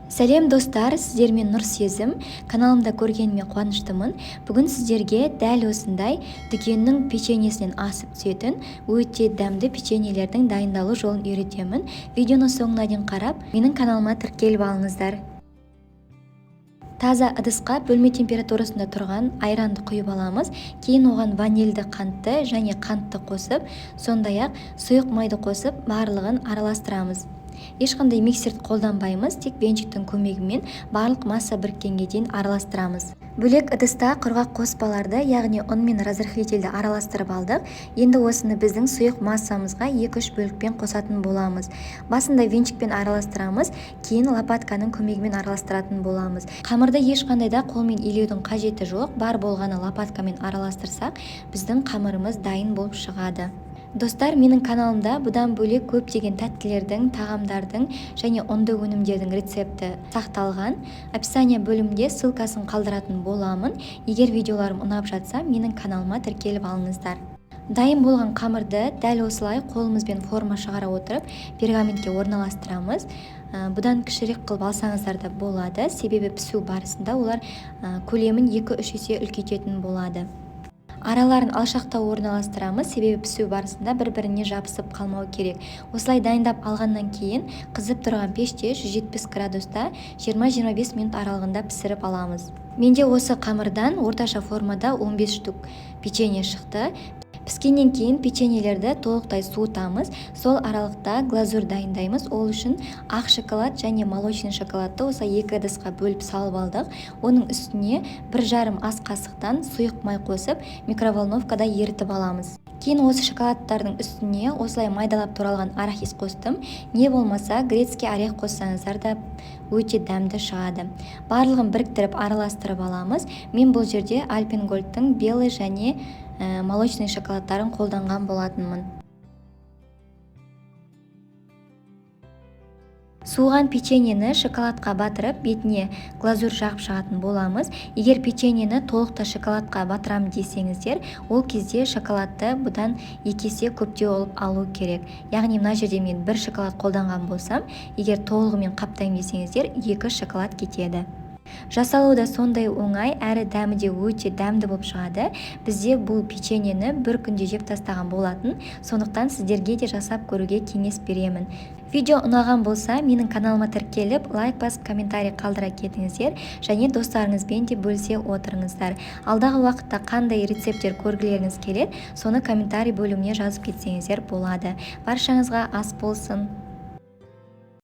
Сәлем достар, сіздермен Нұрсезім. Каналымда көргеніме қуаныштымын. Бүгін сіздерге дәл осындай дүкеннің печеньесінен асып түсетін өте дәмді печеньелердің дайындалу жолын үйретемін. Видеоны соңына дейін қарап, менің каналыма тіркеліп алыңыздар. Таза ыдысқа бөлме температурасында тұрған айранды құйып аламыз. Кейін оған ванильді қантты және қантты қосып, сондай-ақ сұйық майды қосып, барлығын араластырамыз. Ешқандай миксерді қолданбаймыз, тек венчиктің көмегімен барлық масса біріккенге дейін араластырамыз. Бөлек ыдыста құрғақ қоспаларды, яғни ұн мен разрыхлительді араластырып алдық. Енді осыны біздің сұйық массамызға 2-3 бөлікпен қосатын боламыз. Басында венчикпен араластырамыз, кейін лопатканың көмегімен араластыратын боламыз. Қамырды ешқандай да қолмен илеудің қажеті жоқ, бар болғаны лопаткамен араластырсақ, біздің қамырымыз дайын болып шығады. Достар, менің каналымда бұдан бөлек көптеген тәттілердің, тағамдардың және ұнды өнімдердің рецепті сақталған. Описание бөлімінде ссылкасын қалдыратын боламын. Егер видеоларым ұнап жатса, менің каналыма тіркеліп алыңыздар. Дайын болған қамырды дәл осылай қолымызбен форма шығара отырып, пергаментке орналастырамыз. Бұдан кішірек қылып алсаңыздар да болады, себебі пісу барысында олар көлемін 2-3 есе үлкейтетін болады. Араларын алшақтау орналастырамыз, себебі пісу барысында бір-біріне жабысып қалмау керек. Осылай дайындап алғаннан кейін қызып тұрған пеште 170 градуста 20-25 минут аралығында пісіріп аламыз. Менде осы қамырдан орташа формада 15 штук печенье шықты. Піскеннен кейін печеньелерді толықтай суытамыз. Сол аралықта глазурь дайындаймыз. Ол үшін ақ шоколад және молочный шоколадты осылай екі ыдысқа бөліп салып алдық. Оның үстіне 1,5 ас қасықтан сұйық май қосып, микроволновкада ерітіп аламыз. Кейін осы шоколадтардың үстіне осылай майдалап туралған арахис қостым. Не болмаса грецкий орех қоссаңыздар да өте дәмді шығады. Барлығын біріктіріп араластырып аламыз. Мен бұл жерде Альпен Гольдтың белый және молочный шоколадтарын қолданған болатынмын. Суыған печеньені шоколадқа батырып, бетіне глазурь жағып шығатын боламыз. Егер печеньені толықтай шоколадқа батырам десеңіздер, ол кезде шоколадты бұдан 2 есе көптеу қылып алу керек. Яғни мына жерде мен 1 шоколад қолданған болсам, егер толығымен қаптаймын десеңіздер, 2 шоколад кетеді. Жасалуы да сондай оңай, әрі дәмі де өте дәмді болып шығады. Бізде бұл печеньені бір күнде жеп тастаған болатын, сондықтан сіздерге де жасап көруге кеңес беремін. Видео ұнаған болса, менің каналыма тіркеліп, лайк басып, комментарий қалдыра кетіңіздер және достарыңызбен де бөлісе отырыңыздар. Алдағы уақытта қандай рецепттер көргілеріңіз келеді, соны комментарий бөліміне жазып кетсеңіздер болады. Баршаңызға ас болсын.